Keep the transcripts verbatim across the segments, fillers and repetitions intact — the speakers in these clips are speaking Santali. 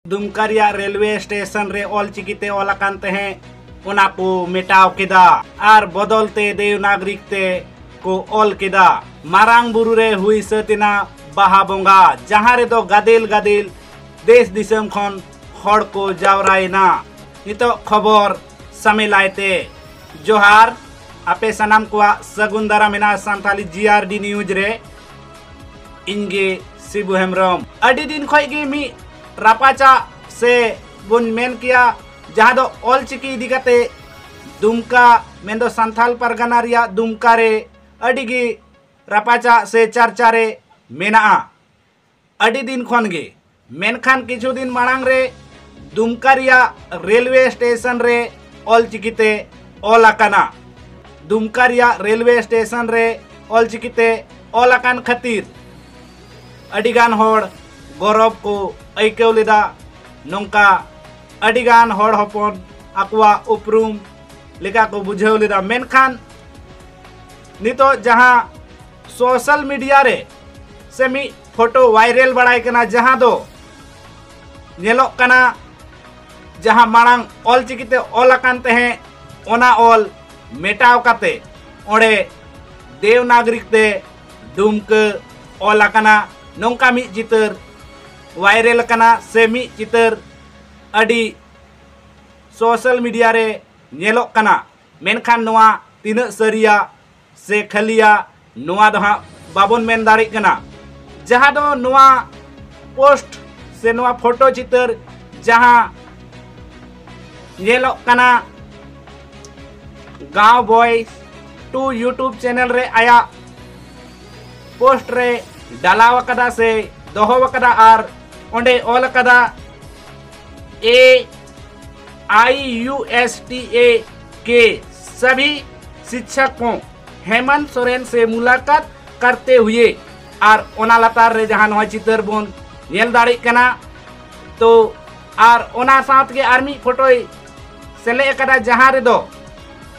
ᱫᱩᱢᱠᱟ ᱨᱮᱭᱟᱜ ᱨᱮᱞᱣᱮ ᱥᱴᱮᱥᱚᱱ ᱨᱮ ᱚᱞ ᱪᱤᱠᱤ ᱛᱮ ᱚᱞ ᱟᱠᱟᱱ ᱛᱟᱦᱮᱸᱫ, ᱚᱱᱟ ᱠᱚ ᱢᱮᱴᱟᱣ ᱠᱮᱫᱟ ᱟᱨ ᱵᱚᱫᱚᱞ ᱛᱮ ᱫᱮᱣᱱᱟᱜᱽᱨᱤᱠ ᱛᱮ ᱠᱚ ᱚᱞ ᱠᱮᱫᱟ᱾ ᱢᱟᱨᱟᱝ ᱵᱩᱨᱩ ᱨᱮ ᱦᱩᱭ ᱥᱟᱹᱛ ᱮᱱᱟ ᱵᱟᱦᱟ ᱵᱚᱸᱜᱟ, ᱡᱟᱦᱟᱸ ᱨᱮᱫᱚ ᱜᱟᱫᱮᱞ ᱜᱟᱫᱮᱞ ᱫᱮᱥ ᱫᱤᱥᱚᱢ ᱠᱷᱚᱱ ᱦᱚᱲ ᱠᱚ ᱡᱟᱣᱨᱟᱭᱮᱱᱟ᱾ ᱱᱤᱛᱚᱜ ᱠᱷᱚᱵᱚᱨ ᱥᱟᱢᱮᱞᱟᱭ ᱛᱮ᱾ ᱡᱚᱦᱟᱨ, ᱟᱯᱮ ᱥᱟᱱᱟᱢ ᱠᱚᱣᱟᱜ ᱥᱟᱹᱜᱩᱱ ᱫᱟᱨᱟᱢ ᱢᱮᱱᱟᱜᱼᱟ ᱥᱟᱱᱛᱟᱞᱤ ᱡᱤ ᱟᱨ ᱰᱤ ᱱᱤᱭᱩᱡᱽ ᱨᱮ᱾ ᱤᱧ ᱜᱮ ᱥᱤᱵᱩ ᱦᱮᱢᱵᱨᱚᱢ᱾ ᱟᱹᱰᱤ ᱫᱤᱱ ᱠᱷᱚᱡ ᱜᱮ ᱢᱤᱫ ᱨᱟᱯᱟᱪᱟᱜ ᱥᱮ ᱵᱚᱱ ᱢᱮᱱ ᱠᱮᱭᱟ, ᱡᱟᱦᱟᱸ ᱫᱚ ᱚᱞ ᱪᱤᱠᱤ ᱤᱫᱤ ᱠᱟᱛᱮ ᱫᱩᱢᱠᱟ, ᱢᱮᱱᱫᱚ ᱥᱟᱱᱛᱟᱞ ᱯᱟᱨᱜᱟᱱᱟ ᱨᱮᱭᱟᱜ ᱫᱩᱢᱠᱟ ᱨᱮ ᱟᱹᱰᱤ ᱜᱮ ᱨᱟᱯᱟᱪᱟᱜ ᱥᱮ ᱪᱟᱨᱪᱟ ᱨᱮ ᱢᱮᱱᱟᱜᱼᱟ ᱟᱹᱰᱤ ᱫᱤᱱ ᱠᱷᱚᱱ ᱜᱮ᱾ ᱢᱮᱱᱠᱷᱟᱱ ᱠᱤᱪᱷᱩ ᱫᱤᱱ ᱢᱟᱲᱟᱝ ᱨᱮ ᱫᱩᱢᱠᱟ ᱨᱮᱭᱟᱜ ᱨᱮᱞᱣᱮ ᱥᱴᱮᱥᱚᱱ ᱨᱮ ᱚᱞ ᱪᱤᱠᱤ ᱛᱮ ᱚᱞ ᱟᱠᱟᱱᱟ᱾ ᱫᱩᱢᱠᱟ ᱨᱮᱭᱟᱜ ᱨᱮᱞᱣᱮ ᱥᱴᱮᱥᱚᱱ ᱨᱮ ᱚᱞ ᱪᱤᱠᱤ ᱛᱮ ᱚᱞ ᱟᱠᱟᱱ ᱠᱷᱟᱹᱛᱤᱨ ᱟᱹᱰᱤ ᱜᱟᱱ ᱦᱚᱲ ᱜᱚᱨᱚᱵ ᱠᱚ ᱟᱹᱭᱠᱟᱹᱣ ᱞᱮᱫᱟ᱾ ᱱᱚᱝᱠᱟ ᱟᱹᱰᱤ ᱜᱟᱱ ᱦᱚᱲ ᱦᱚᱯᱚᱱ ᱟᱠᱚᱣᱟᱜ ᱩᱯᱨᱩᱢ ᱞᱮᱠᱟ ᱠᱚ ᱵᱩᱡᱷᱟᱹᱣ ᱞᱮᱫᱟ᱾ ᱢᱮᱱᱠᱷᱟᱱ ᱱᱤᱛᱚᱜ ᱡᱟᱦᱟᱸ ᱥᱳᱥᱟᱞ ᱢᱤᱰᱤᱭᱟ ᱨᱮ ᱥᱮ ᱢᱤᱫ ᱯᱷᱳᱴᱳ ᱵᱷᱟᱭᱨᱟᱞ ᱵᱟᱲᱟᱭ ᱠᱟᱱᱟ, ᱡᱟᱦᱟᱸ ᱫᱚ ᱧᱮᱞᱚᱜ ᱠᱟᱱᱟ, ᱡᱟᱦᱟᱸ ᱢᱟᱲᱟᱝ ᱚᱞ ᱪᱤᱠᱤ ᱛᱮ ᱚᱞ ᱟᱠᱟᱱ ᱛᱟᱦᱮᱸᱫ, ᱚᱱᱟ ᱚᱞ ᱢᱮᱴᱟᱣ ᱠᱟᱛᱮ ᱚᱸᱰᱮ ᱫᱮᱣᱱᱟᱜᱽᱨᱤᱠ ᱛᱮ ᱰᱩᱢᱠᱟᱹ ᱚᱞ ᱟᱠᱟᱱᱟ᱾ ᱱᱚᱝᱠᱟ ᱢᱤᱫ ᱪᱤᱛᱟᱹᱨ ᱵᱷᱟᱭᱨᱟᱞ ᱟᱠᱟᱱᱟ ᱥᱮ ᱢᱤᱫ ᱪᱤᱛᱟᱹᱨ ᱟᱹᱰᱤ ᱥᱳᱥᱟᱞ ᱢᱤᱰᱤᱭᱟ ᱨᱮ ᱧᱮᱞᱚᱜ ᱠᱟᱱᱟ᱾ ᱢᱮᱱᱠᱷᱟᱱ ᱱᱚᱣᱟ ᱛᱤᱱᱟᱹᱜ ᱥᱟᱹᱨᱤᱭᱟ ᱥᱮ ᱠᱷᱟᱹᱞᱤᱭᱟ, ᱱᱚᱣᱟ ᱫᱚ ᱦᱟᱸᱜ ᱵᱟᱵᱚᱱ ᱢᱮᱱ ᱫᱟᱲᱮᱜ ᱠᱟᱱᱟ᱾ ᱡᱟᱦᱟᱸ ᱫᱚ ᱱᱚᱣᱟ ᱯᱳᱥᱴ ᱥᱮ ᱱᱚᱣᱟ ᱯᱷᱳᱴᱳ ᱪᱤᱛᱟᱹᱨ ᱡᱟᱦᱟᱸ ᱧᱮᱞᱚᱜ ᱠᱟᱱᱟ ᱜᱟᱶ ᱵᱚᱭ ᱴᱩ YouTube ᱪᱮᱱᱮᱞ ᱨᱮ ᱟᱭᱟᱜ ᱯᱳᱥᱴ ᱨᱮ ᱰᱟᱞᱟᱣ ᱟᱠᱟᱫᱟ ᱥᱮ ᱫᱚᱦᱚ ᱟᱠᱟᱫᱟ ᱟᱨ ᱚᱸᱰᱮ ᱚᱞ ᱟᱠᱟᱫᱟ, ए आई यू एस टी ए के सभी शिक्षकों हेमंत सोरेन से मुलाकात करते हुए, ᱟᱨ ᱚᱱᱟ ᱞᱟᱛᱟᱨ ᱨᱮ ᱡᱟᱦᱟᱸ ᱱᱚᱣᱟ ᱪᱤᱛᱟᱹᱨ ᱵᱚᱱ ᱧᱮᱞ ᱫᱟᱲᱮᱜ ᱠᱟᱱᱟ, ᱛᱚ ᱟᱨ ᱚᱱᱟ ᱥᱟᱶ ᱛᱮᱜᱮ ᱟᱨ ᱢᱤᱫ ᱯᱷᱳᱴᱳᱭ ᱥᱮᱞᱮᱫ ᱟᱠᱟᱫᱟ, ᱡᱟᱦᱟᱸ ᱨᱮᱫᱚ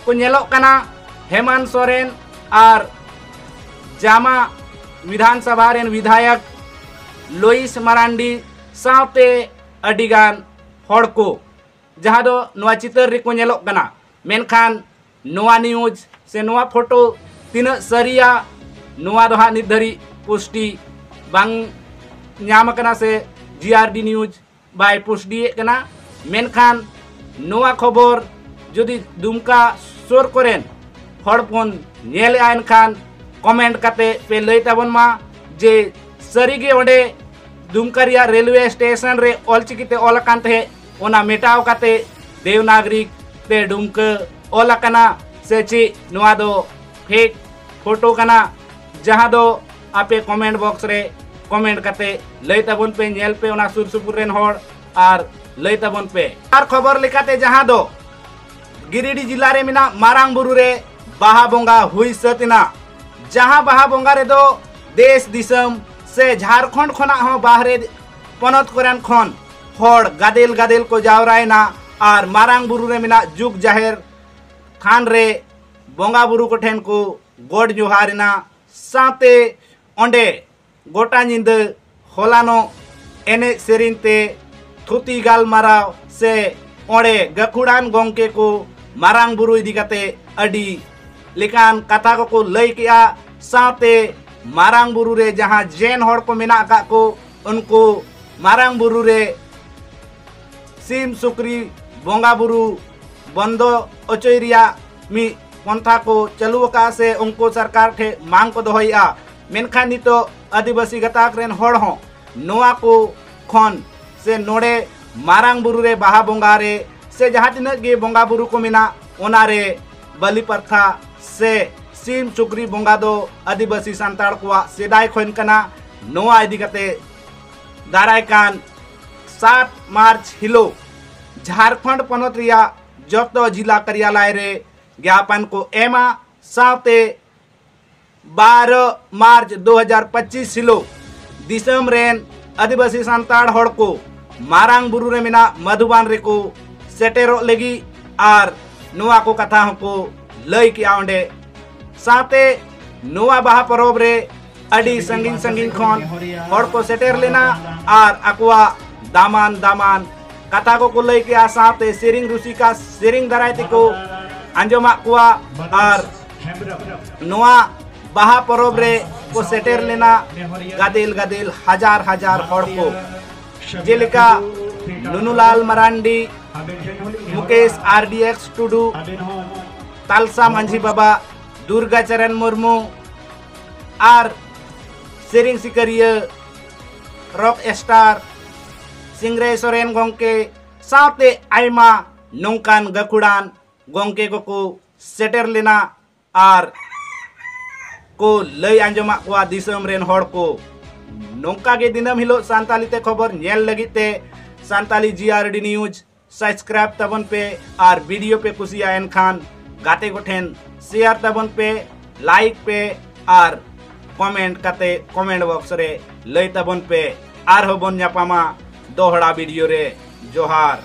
ᱠᱚ ᱧᱮᱞᱚᱜ ᱠᱟᱱᱟ ᱦᱮᱢᱟᱱᱛ ᱥᱚᱨᱮᱱ ᱟᱨ ᱡᱟᱢᱟ ᱵᱤᱫᱷᱟᱱ ᱥᱚᱵᱷᱟ ᱨᱮᱱ ᱵᱤᱫᱷᱟᱭᱚᱠ ᱞᱩᱭᱤᱥ ᱢᱟᱨᱟᱱᱰᱤ ᱥᱟᱶᱛᱮ ᱟᱹᱰᱤᱜᱟᱱ ᱦᱚᱲ ᱠᱚ, ᱡᱟᱦᱟᱸ ᱫᱚ ᱱᱚᱣᱟ ᱪᱤᱛᱟᱹᱨ ᱨᱮᱠᱚ ᱧᱮᱞᱚᱜ ᱠᱟᱱᱟ᱾ ᱢᱮᱱᱠᱷᱟᱱ ᱱᱚᱣᱟ ᱱᱤᱭᱩᱡᱽ ᱥᱮ ᱱᱚᱣᱟ ᱯᱷᱳᱴᱳ ᱛᱤᱱᱟᱹᱜ ᱥᱟᱹᱨᱤᱭᱟ, ᱱᱚᱣᱟ ᱫᱚ ᱦᱟᱸᱜ ᱱᱤᱛ ᱫᱷᱟᱹᱨᱤᱡ ᱯᱩᱥᱴᱤ ᱵᱟᱝ ᱧᱟᱢ ᱟᱠᱟᱱᱟ ᱥᱮ ᱡᱤ ᱟᱨ ᱰᱤ ᱱᱤᱭᱩᱡᱽ ᱵᱟᱭ ᱯᱩᱥᱴᱤᱭᱮᱫ ᱠᱟᱱᱟ᱾ ᱢᱮᱱᱠᱷᱟᱱ ᱱᱚᱣᱟ ᱠᱷᱚᱵᱚᱨ ᱡᱩᱫᱤ ᱫᱩᱢᱠᱟ ᱥᱩᱨ ᱠᱚᱨᱮᱱ ᱦᱚᱲ ᱵᱚᱱ ᱧᱮᱞᱮᱜᱼᱟ, ᱮᱱᱠᱷᱟᱱ ᱠᱚᱢᱮᱱᱴ ᱠᱟᱛᱮ ᱯᱮ ᱞᱟᱹᱭ ᱛᱟᱵᱚᱱ ᱢᱟ ᱡᱮ ᱥᱟᱹᱨᱤᱜᱮ ᱚᱸᱰᱮ ᱫᱩᱢᱠᱟ ᱨᱮᱭᱟᱜ ᱨᱮᱞᱣᱮ ᱥᱴᱮᱥᱚᱱ ᱨᱮ ᱚᱞᱪᱤᱠᱤ ᱛᱮ ᱚᱞ ᱟᱠᱟᱱ ᱛᱟᱦᱮᱸᱫ, ᱚᱱᱟ ᱢᱮᱴᱟᱣ ᱠᱟᱛᱮ ᱫᱮᱣᱱᱟᱜᱽᱨᱤ ᱛᱮ ᱰᱩᱢᱠᱟᱹ ᱚᱞ ᱟᱠᱟᱱᱟ ᱥᱮ ᱪᱮᱫ ᱱᱚᱣᱟ ᱫᱚ ᱯᱷᱮᱠ ᱯᱷᱳᱴᱳ ᱠᱟᱱᱟ, ᱡᱟᱦᱟᱸ ᱫᱚ ᱟᱯᱮ ᱠᱚᱢᱮᱱᱴ ᱵᱚᱠᱥ ᱨᱮ ᱠᱚᱢᱮᱱᱴ ᱠᱟᱛᱮ ᱞᱟᱹᱭ ᱛᱟᱵᱚᱱ ᱯᱮ, ᱧᱮᱞ ᱯᱮ ᱚᱱᱟ ᱥᱩᱨ ᱥᱩᱯᱩᱨ ᱨᱮᱱ ᱦᱚᱲ ᱟᱨ ᱞᱟᱹᱭ ᱛᱟᱵᱚᱱ ᱯᱮ᱾ ᱟᱨ ᱠᱷᱚᱵᱚᱨ ᱞᱮᱠᱟᱛᱮ ᱡᱟᱦᱟᱸ ᱫᱚ ᱜᱤᱨᱤᱰᱤ ᱡᱤᱞᱟ ᱨᱮ ᱢᱮᱱᱟᱜ ᱢᱟᱨᱟᱝ ᱵᱩᱨᱩ ᱨᱮ ᱵᱟᱦᱟ ᱵᱚᱸᱜᱟ ᱦᱩᱭ ᱥᱟᱹᱛ ᱮᱱᱟ, ᱡᱟᱦᱟᱸ ᱵᱟᱦᱟ ᱵᱚᱸᱜᱟ ᱨᱮᱫᱚ ᱫᱮᱥ ᱫᱤᱥᱚᱢ ᱥᱮ ᱡᱷᱟᱲᱠᱷᱚᱸᱰ ᱠᱷᱚᱱᱟᱜ ᱦᱚᱸ ᱵᱟᱦᱨᱮ ᱯᱚᱱᱚᱛ ᱠᱚᱨᱮᱱ ᱠᱷᱚᱱ ᱦᱚᱲ ᱜᱟᱫᱮᱞ ᱜᱟᱫᱮᱞ ᱠᱚ ᱡᱟᱣᱨᱟᱭᱮᱱᱟ ᱟᱨ ᱢᱟᱨᱟᱝ ᱵᱩᱨᱩ ᱨᱮ ᱢᱮᱱᱟᱜ ᱡᱩᱜᱽ ᱡᱟᱦᱮᱨ ᱛᱷᱟᱱ ᱨᱮ ᱵᱚᱸᱜᱟ ᱵᱩᱨᱩ ᱠᱚᱴᱷᱮᱱ ᱠᱚ ᱜᱚᱰ ᱡᱚᱦᱟᱨ ᱮᱱᱟ᱾ ᱥᱟᱶᱛᱮ ᱚᱸᱰᱮ ᱜᱚᱴᱟ ᱧᱤᱫᱟᱹ ᱦᱚᱞᱟᱱᱚᱜ ᱮᱱᱮᱡ ᱥᱮᱨᱮᱧ ᱛᱮ ᱛᱷᱩᱛᱤ ᱜᱟᱞᱢᱟᱨᱟᱣ ᱥᱮ ᱚᱸᱰᱮ ᱜᱟᱹᱠᱷᱩᱲᱟᱱ ᱜᱚᱢᱠᱮ ᱠᱚ ᱢᱟᱨᱟᱝ ᱵᱩᱨᱩ ᱤᱫᱤ ᱠᱟᱛᱮ ᱟᱹᱰᱤ ᱞᱮᱠᱟᱱ ᱠᱟᱛᱷᱟ ᱠᱚᱠᱚ ᱞᱟᱹᱭ ᱠᱮᱜᱼᱟ᱾ ᱥᱟᱶᱛᱮ ᱢᱟᱨᱟᱝ ᱵᱩᱨᱩ ᱨᱮ ᱡᱟᱦᱟᱸ ᱡᱮᱱ ᱦᱚᱲ ᱠᱚ ᱢᱮᱱᱟᱜ ᱟᱠᱟᱫ ᱠᱚ, ᱩᱱᱠᱩ ᱢᱟᱨᱟᱝ ᱵᱩᱨᱩ ᱨᱮ ᱥᱤᱢ ᱥᱩᱠᱨᱤ ᱵᱚᱸᱜᱟ ᱵᱩᱨᱩ ᱵᱚᱱᱫᱚ ᱚᱪᱚᱭ ᱨᱮᱭᱟᱜ ᱢᱤᱫ ᱯᱚᱱᱛᱷᱟ ᱠᱚ ᱪᱟᱹᱞᱩ ᱟᱠᱟᱫᱼᱟ ᱥᱮ ᱩᱱᱠᱩ ᱥᱚᱨᱠᱟᱨ ᱴᱷᱮᱱ ᱢᱟᱝ ᱠᱚ ᱫᱚᱦᱚᱭᱮᱫᱼᱟ᱾ ᱢᱮᱱᱠᱷᱟᱱ ᱱᱤᱛᱚᱜ ᱟᱹᱫᱤᱵᱟᱹᱥᱤ ᱜᱟᱛᱟᱠ ᱨᱮᱱ ᱦᱚᱲ ᱦᱚᱸ ᱱᱚᱣᱟ ᱠᱚ ᱠᱷᱚᱱ ᱥᱮ ᱱᱚᱰᱮ ᱢᱟᱨᱟᱝ ᱵᱩᱨᱩ ᱨᱮ ᱵᱟᱦᱟ ᱵᱚᱸᱜᱟ ᱨᱮ ᱥᱮ ᱡᱟᱦᱟᱸ ᱛᱤᱱᱟᱹᱜ ᱜᱮ ᱵᱚᱸᱜᱟ ᱵᱩᱨᱩ ᱠᱚ ᱢᱮᱱᱟᱜ, ᱚᱱᱟ ᱨᱮ ᱵᱟᱹᱞᱤ ᱯᱟᱨᱛᱷᱟ ᱥᱮ ᱥᱤᱢ ᱥᱩᱠᱨᱤ ᱵᱚᱸᱜᱟ ᱫᱚ ᱟᱹᱫᱤᱵᱟᱹᱥᱤ ᱥᱟᱱᱛᱟᱲ ᱠᱚᱣᱟᱜ ᱥᱮᱫᱟᱭ ᱠᱷᱚᱱ ᱠᱟᱱᱟ᱾ ᱱᱚᱣᱟ ᱤᱫᱤ ᱠᱟᱛᱮ ᱫᱟᱨᱟᱭ ᱠᱟᱱ ᱥᱟᱛ ᱢᱟᱨᱪ ᱦᱤᱞᱳᱜ ᱡᱷᱟᱲᱠᱷᱚᱸᱰ ᱯᱚᱱᱚᱛ ᱨᱮᱭᱟᱜ ᱡᱚᱛᱚ ᱡᱤᱞᱟ ᱠᱟᱨᱭᱟᱞᱚᱭ ᱨᱮ ᱜᱮᱭᱟᱯᱚᱱ ᱠᱚ ᱮᱢᱟ᱾ ᱥᱟᱶᱛᱮ ᱵᱟᱨᱚ ᱢᱟᱨᱪ ᱫᱩ ᱦᱟᱡᱟᱨ ᱯᱚᱸᱪᱤᱥ ᱦᱤᱞᱳᱜ ᱫᱤᱥᱚᱢ ᱨᱮᱱ ᱟᱹᱫᱤᱵᱟᱹᱥᱤ ᱥᱟᱱᱛᱟᱲ ᱦᱚᱲ ᱠᱚ ᱢᱟᱨᱟᱝ ᱵᱩᱨᱩ ᱨᱮ ᱢᱮᱱᱟᱜ ᱢᱟᱫᱷᱩᱵᱟᱱ ᱨᱮᱠᱚ ᱥᱮᱴᱮᱨᱚᱜ ᱞᱟᱹᱜᱤᱫ ᱟᱨ ᱱᱚᱣᱟ ᱠᱚ ᱠᱟᱛᱷᱟ ᱦᱚᱸᱠᱚ ᱞᱟᱹᱭ ᱠᱮᱜᱼᱟ ᱚᱸᱰᱮ᱾ ᱥᱟᱶᱛᱮ ᱱᱚᱣᱟ ᱵᱟᱦᱟ ᱯᱚᱨᱚᱵᱽ ᱨᱮ ᱟᱹᱰᱤ ᱥᱟᱺᱜᱤᱧ ᱥᱟᱺᱜᱤᱧ ᱠᱷᱚᱱ ᱦᱚᱲ ᱠᱚ ᱥᱮᱴᱮᱨ ᱞᱮᱱᱟ ᱟᱨ ᱟᱠᱚᱣᱟᱜ ᱫᱟᱢᱟᱱ ᱫᱟᱢᱟᱱ ᱠᱟᱛᱷᱟ ᱠᱚᱠᱚ ᱞᱟᱹᱭ ᱠᱮᱜᱼᱟ, ᱥᱟᱶᱛᱮ ᱥᱮᱨᱮᱧ ᱨᱩᱥᱤᱠᱟ ᱥᱮᱨᱮᱧ ᱫᱟᱨᱟᱭ ᱛᱮᱠᱚ ᱟᱸᱡᱚᱢᱟᱜ ᱠᱚᱣᱟ᱾ ᱟᱨ ᱱᱚᱣᱟ ᱵᱟᱦᱟ ᱯᱚᱨᱚᱵᱽ ᱨᱮ ᱠᱚ ᱥᱮᱴᱮᱨ ᱞᱮᱱᱟ ᱜᱟᱫᱮᱞ ᱜᱟᱫᱮᱞ ᱦᱟᱡᱟᱨ ᱦᱟᱡᱟᱨ ᱦᱚᱲ ᱠᱚ, ᱡᱮᱞᱮᱠᱟ ᱱᱩᱱᱩᱞᱟᱞ ᱢᱟᱨᱟᱱᱰᱤ, ᱢᱩᱠᱮᱥ ᱟᱨ ᱰᱤ ᱮᱠᱥ ᱴᱩᱰᱩ, ᱛᱟᱞᱥᱟ ᱢᱟᱹᱡᱷᱤ ᱵᱟᱵᱟ, ᱫᱩᱨᱜᱟ ᱪᱚᱨᱚᱱ ᱢᱩᱨᱢᱩ ᱟᱨ ᱥᱮᱨᱮᱧ ᱥᱤᱠᱟᱹᱨᱤᱭᱟᱹ ᱨᱚᱠ ᱥᱴᱟᱨ ᱥᱤᱝᱨᱟᱹᱭ ᱥᱚᱨᱮᱱ ᱜᱚᱢᱠᱮ ᱥᱟᱶᱛᱮ ᱟᱭᱢᱟ ᱱᱚᱝᱠᱟᱱ ᱜᱟᱹᱠᱷᱩᱲᱟᱱ ᱜᱚᱢᱠᱮ ᱠᱚᱠᱚ ᱥᱮᱴᱮᱨ ᱞᱮᱱᱟ ᱟᱨ ᱠᱚ ᱞᱟᱹᱭ ᱟᱸᱡᱚᱢᱟᱜ ᱠᱚᱣᱟ ᱫᱤᱥᱚᱢ ᱨᱮᱱ ᱦᱚᱲ ᱠᱚ᱾ ᱱᱚᱝᱠᱟ ᱜᱮ ᱫᱤᱱᱟᱹᱢ ᱦᱤᱞᱳᱜ ᱥᱟᱱᱛᱟᱞᱤ ᱛᱮ ᱠᱷᱚᱵᱚᱨ ᱧᱮᱞ ᱞᱟᱹᱜᱤᱫ ᱛᱮ ᱥᱟᱱᱛᱟᱞᱤ ᱡᱤ ᱟᱨ ᱰᱤ ᱱᱤᱭᱩᱡᱽ ᱥᱟᱵᱥᱠᱨᱟᱭᱤᱵ ᱛᱟᱵᱚᱱ ᱯᱮ᱾ ᱟᱨ ᱵᱷᱤᱰᱤᱭᱳ ᱯᱮ ᱠᱩᱥᱤᱭᱟᱜᱼᱟ ᱮᱱᱠᱷᱟᱱ ᱜᱟᱛᱮ ᱠᱚᱴᱷᱮᱱ ᱥᱮᱭᱟᱨ ᱛᱟᱵᱚᱱ ᱯᱮ, ᱞᱟᱭᱤᱠ ᱯᱮ ᱟᱨ ᱠᱚᱢᱮᱱᱴ ᱠᱟᱛᱮ ᱠᱚᱢᱮᱱᱴ ᱵᱚᱠᱥ ᱨᱮ ᱞᱟᱹᱭ ᱛᱟᱵᱚᱱ ᱯᱮ᱾ ᱟᱨᱦᱚᱸ ᱵᱚᱱ ᱧᱟᱯᱟᱢᱟ ᱫᱚᱦᱲᱟ ᱵᱷᱤᱰᱤᱭᱳ ᱨᱮ᱾ ᱡᱚᱦᱟᱨ᱾